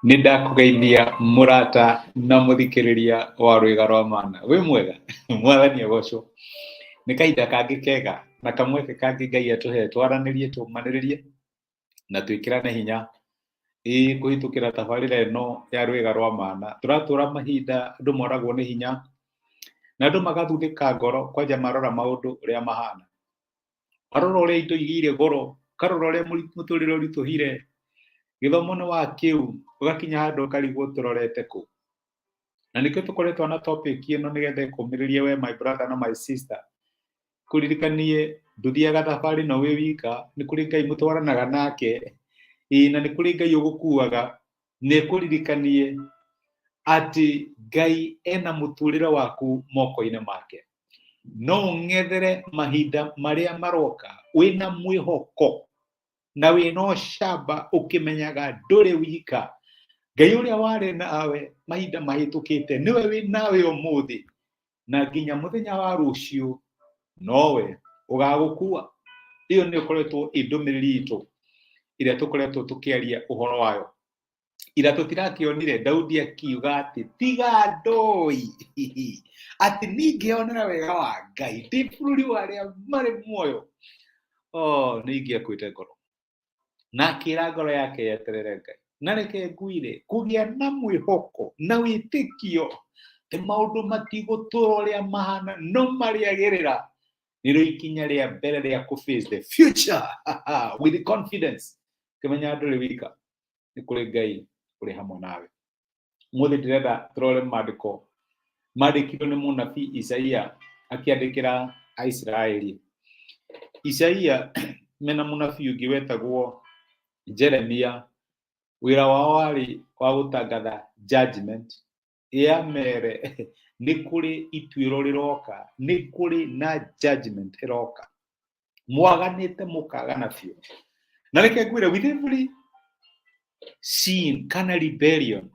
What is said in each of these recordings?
Nĩ ndakũgeithia mũrata na mũthikĩrĩria wa Rwĩga rwa Mana. Wĩ mwega? Mwathani agocwo. Nĩ kahinda kangĩ kega na kamweke kangĩ Ngai atũhe twaranĩrie, tũmanĩrĩrie na twĩkĩrane hinya ĩĩ kũhĩtũkĩra tabarĩra ĩno ya Rwĩga rwa Mana. Tũratũra mahinda andũ moragwo nĩ hinya na andũ magathuthĩka ngoro kwanja marora maũndũ ũrĩa mahana. Warora ũrĩa indo igĩire goro, ũkarora ũrĩa mũtũrĩre ũritũhire, gĩthomo nĩ wa kĩu, ũgakinya handũ ũkarigwo tũrorete kũ. Na nĩkĩo tũkoretwo na topic ĩno nĩgetha ĩkũmĩrĩrie we my brother na my sister, kũririkanie ndũthiaga thabarĩ ĩno wĩ wika, nĩ kũrĩ Ngai mũtwaranaga nake, ĩĩ na nĩ kũrĩ Ngai ũgũkuaga, na ĩkũririkanie atĩ Ngai ena mũtũrĩre waku moko-inĩ make. No ũng'ethere mahinda marĩa maroka wĩna mwĩhoko na wĩna ũcamba ũkĩmenyaga ndũrĩ wika. Ngai ũrĩa warĩ nawe mahinda mahĩtũkĩte nĩwe wĩ nawe ũmũthĩ na nginya mũthenya wa rũciũ nowe ũgagũkua. Ĩyo nĩyo ĩkoretwo ĩ ndũmĩrĩri itũ ĩrĩa tũkoretwo tũkĩaria ũhoro wayo. Ira tũtirakĩonire Daudi akiuga atĩ tiga ndũi atĩ ningĩonera wega wa Ngai ndĩ bũrũri wa arĩa marĩ muoyo. Oh, nĩ ingĩakuĩte ngoro. Na akĩra ngoro yake yeterere Ngai. Na reke nguire kũgĩa na mwĩhoko na wĩtĩkio atĩ maũndũ matigũtũra ũrĩa mahana no marĩagĩrĩra nĩrĩo ikinya rĩa mbere rĩa kũ face the future with confidence. Kĩmenya ndũrĩ wika, nĩ kũrĩ Ngai ũrĩ hamwe nawe. Ũmũthĩ ndĩrenda tũrore maandĩko mandĩkirwo nĩ mũnabii Isaia akĩandĩkĩra Aisiraeli. Isaia mena mũnabii ũngĩ wetagwo Jeremia, wĩra wao warĩ wa gũtangatha judgment, ya mere nĩ kũrĩ ituĩro rĩroka, nĩ kũrĩ na judgment ĩroka. Mwaganĩte mũkagana biũ. Na reke ngwĩre, with every sin kana rebellion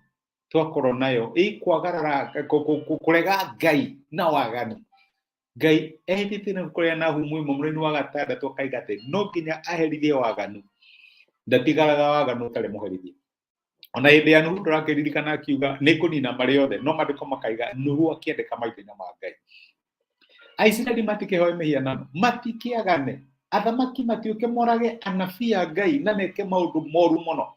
twakorwo nayo ĩkwagarara kũrega Ngai na waganu, Ngai ehĩtĩte na kũrĩa Nahumu ĩmwe mũraini wa gatandatũ akaiga atĩ no nginya aherithie waganu, ndatigaraga waganu ũtarĩ mũherithie. Ona hĩndĩ ya Nuhu ndũrakĩririkana akiuga nĩ kũnina marĩ othe, no maandĩko makaiga Nuhu akĩandĩka maitho-inĩ ma Ngai. Aisiraeli matikĩhoe mĩhianano, matikĩagane, athamaki matiũke morage anabii a Ngai na meke maũndũ moru mũno.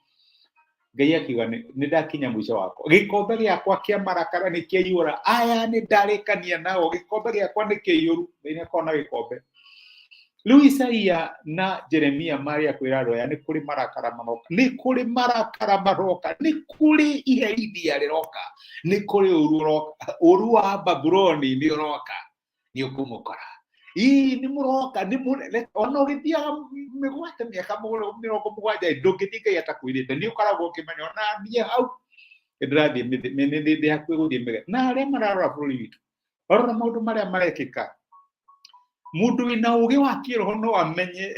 Ngai akiuga nĩ ndakinya mũico wakwa, gĩkombe gĩakwa kĩa marakara nĩ kĩaiyũra, aya nĩ ndarĩkania nao, gĩkombe gĩakwa nĩ kĩiyũru. Ngai nĩ akoragwo na gĩkombe. Rĩu Isaia na Jeremia marĩ a kwĩra andũ aya nĩ kũrĩ marakara maroka, nĩ kũrĩ marakara maroka, nĩ kũrĩ iherithia rĩroka, nĩ kũrĩ ũru ũroka, ũru wa Babuloni nĩ ũroka, nĩ ũkũmũkora. Ii nĩ mũroka, nĩ mũnene, ona ũgĩthiaga mĩgwate mĩaka 70 ndũngĩthiĩ Ngai atakwĩrĩte, nĩ ũkoragwo ũkĩmenya ona niĩ hau nĩndĩrathiĩ ndĩ hakuhĩ gũthiĩ mĩgwate. Na arĩa mararora bũrũri witũ, warora maũndũ marĩa marekĩka, mũndũ wĩna ũgĩ wa kĩroho no amenye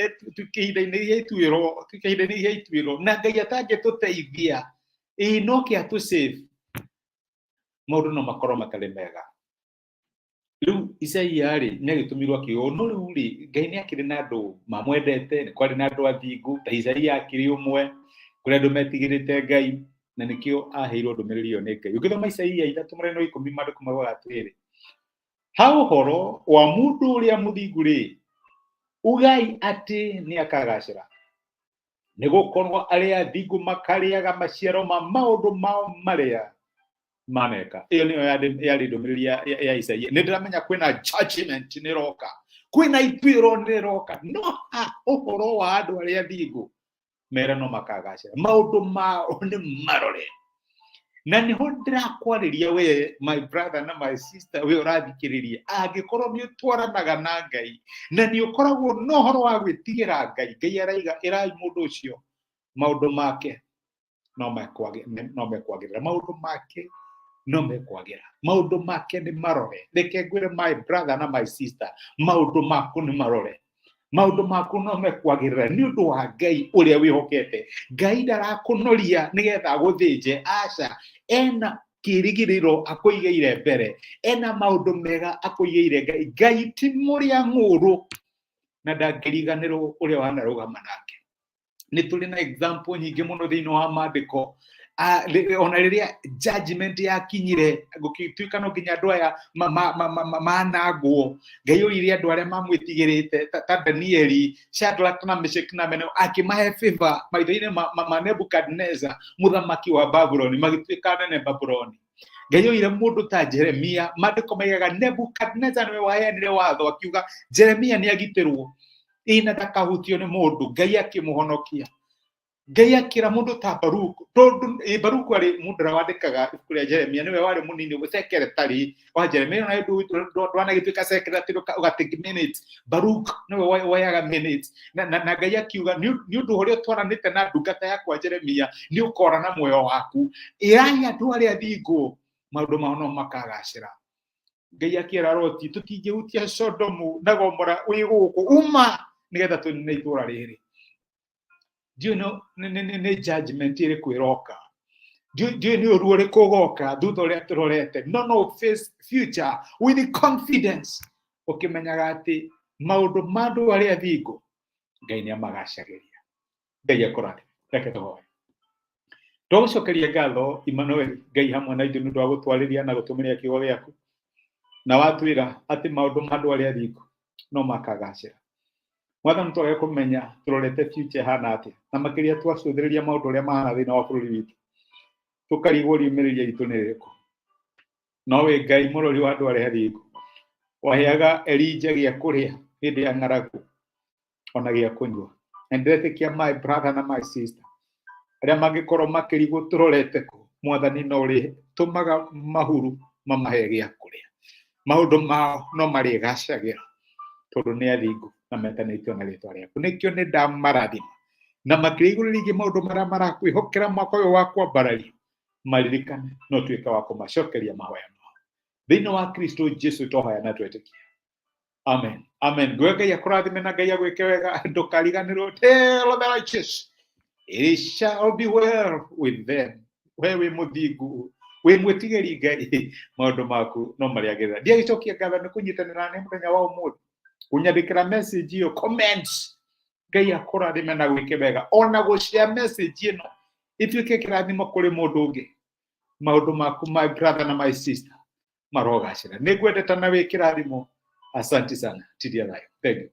kĩhinda-inĩ gĩa ituĩro, kĩhinda-inĩ gĩa ituĩro, na Ngai atangĩtũteithia, ĩĩ no kĩ atũ save, maũndũ no makorwo matarĩ mega. Rĩu Isaia rĩ, nĩ agĩtũmirwo akiuga no rĩu rĩ, Ngai nĩ akĩrĩ na andũ mamwendete, nĩ kwarĩ na andũ athingu, ta Isaia akĩrĩ ũmwe, kũrĩ andũ metigĩrĩte Ngai, na nĩkĩo aheirwo ndũmĩrĩri ĩyo nĩ Ngai. Ũngĩthoma Isaia ithatũ mũraini wa ikũmi maandĩko maugaga atĩrĩrĩ, ha ũhoro wa mũndũ ũrĩa mũthingu rĩ, ugai atĩ nĩ akagacĩra, nĩ gũkorwo arĩa athingu makarĩaga maciaro ma maũndũ mao marĩa maneka. Ĩyo nĩyo yarĩ ndũmĩrĩri ya Isaia. Nĩ ndĩramenya kwĩna judgment nĩ ĩroka, kwĩna ituĩro nĩ ĩroka, no ha ũhoro wa andũ arĩa athingu mere no makagacĩra, maũndũ mao nĩ marore. Na nĩho ndĩrakwarĩria we my brother na my sister, we ũrathikĩrĩria, angĩkorwo nĩ ũtwaranaga na Ngai na nĩ ũkoragwo na ũhoro wa gwĩtigĩra Ngai, Ngai araiga ĩrai mũndũ ũcio maũndũ make no mekwagĩrĩra, maũndũ make no mekwagĩra, maũndũ make nĩ marore. Reke ngwĩre my brother na my sister, maũndũ maku nĩ marore, maũndũ maku no mekwagĩrĩra nĩ ũndũ wa Ngai ũrĩa wĩhokete. Ngai ndarakũnoria nĩgetha agũthĩnje, aca, ena kĩrĩgĩrĩro akũigĩire mbere, ena maũndũ mega akũigĩire. Ngai, Ngai ti mũrĩa ng'ũrũ na ndangĩriganĩrwo ũrĩa wanarũgama nake. Nĩ tũrĩ na example nyingĩ mũno thĩinĩ wa maandĩko, Ona rĩrĩa judgment yakinyire gũgĩtuĩka no nginya andũ aya manangwo, Ngai oire andũ arĩa mamwĩtigĩrĩte ta Danieli, Shadrach na Meshach na Abednego, akĩmahe favor maitho-inĩ ma Nebukadnezar mũthamaki wa Babuloni, magĩtuĩka anene Babuloni. Ngai oire mũndũ ta Jeremia, maandĩko maigaga Nebukadnezar nĩwe waheanire watho akiuga Jeremia nĩ agitĩrwo ĩ na ndakahutio nĩ mũndũ. Ngai akĩmũhonokia. Ngai akĩra mũndũ ta Baruku, tondũ Baruku arĩ mũndũ ũrĩa wandĩkaga ibuku rĩa Jeremia, nĩwe warĩ mũnini secretary wa Jeremia, na ndwanagĩtuĩka secretary ũgatake minutes, Baruk nĩwe woyaga minutes. Na Ngai akiuga nĩ ũndũ ũrĩa ũtwaranĩte na ndungata yakwa Jeremia, nĩ ũkora na muoyo waku. Ĩrai andũ arĩa athingu maũndũ mao no makagacĩra. Ngai akĩra Loti, tũtingĩhutia Sodomu na Gomora wĩ gũkũ, uma nĩgetha tũnine itũũra rĩrĩ. Ndiũĩ nĩ judgment ĩrĩkũ ĩroka, ndiũĩ nĩ ũru ũrĩkũ ũgoka thutha ũrĩa tũrorete, no face future with confidence, ũkĩmenyaga atĩ maũndũ ma andũ arĩa athingu Ngai nĩ amagacagĩria. Ngai akũrathime. Reke tũhoe. Twagũcokeria ngatho, Emmanuel, Ngai hamwe na ithuĩ, nĩ ũndũ wa gũtwarĩria na gũtũmĩria kiugo gĩaku, na watwĩra atĩ maũndũ ma andũ arĩa athingu no makagacĩra. Mwathani, twage kũmenya tũrorete future ĩhana atĩa, na makĩria twacũthĩrĩria maũndũ ũrĩa mahana thĩinĩ wa bũrũri witũ, tũkarigwo riumĩrĩria ritũ nĩ rĩrĩkũ. No wĩ Ngai mũrori wa andũ arĩa athingu, waheaga Elija gĩa kũrĩa hĩndĩ ya ng'aragu ona gĩa kũnyua. Na ndĩretĩkia, my brother na my sister, arĩa mangĩkorwo makĩrigwo tũrorete kũ, Mwathani no ũrĩtũmaga mahuru mamahe gĩa kũrĩa. Maũndũ mao no marĩgacagĩra tondũ nĩ athingu na metanĩtio na rĩtwa rĩaku. Nĩkĩo nĩ ndamarathima na makĩria igũrũ rĩgiĩ maũndũ marĩa marakwĩhokera mwaka ũyũ wa kwambarario, maririkane no tuĩke wa kũmacokeria mahoya mao thĩinĩ wa Kristo Jesu twahoya na twetĩkia. Amen, amen. Ngwe Ngai akũrathime na Ngai agwĩke wega. Ndũkariganĩrwo, tell the righteous it shall be well with them. We wĩ mũthingu, wĩ mwĩtigĩri Ngai, maũndũ maku no marĩagĩrĩra. Ndiagĩcokia ngatho nĩ kũnyitanĩra nĩ mũthenya wa ũmũthĩ, kũnyandĩkĩra message ĩyo, comments. Ngai akũrathime na gwĩke wega, ona gũshare message ĩno ĩtuĩke kĩrathimo kũrĩ mũndũ ũngĩ. Maũndũ maku, my brother na my sister, marogacĩra. Nĩ ngwendete na wĩ kĩrathimo. Asante sana. Tiria thayũ. Thank you.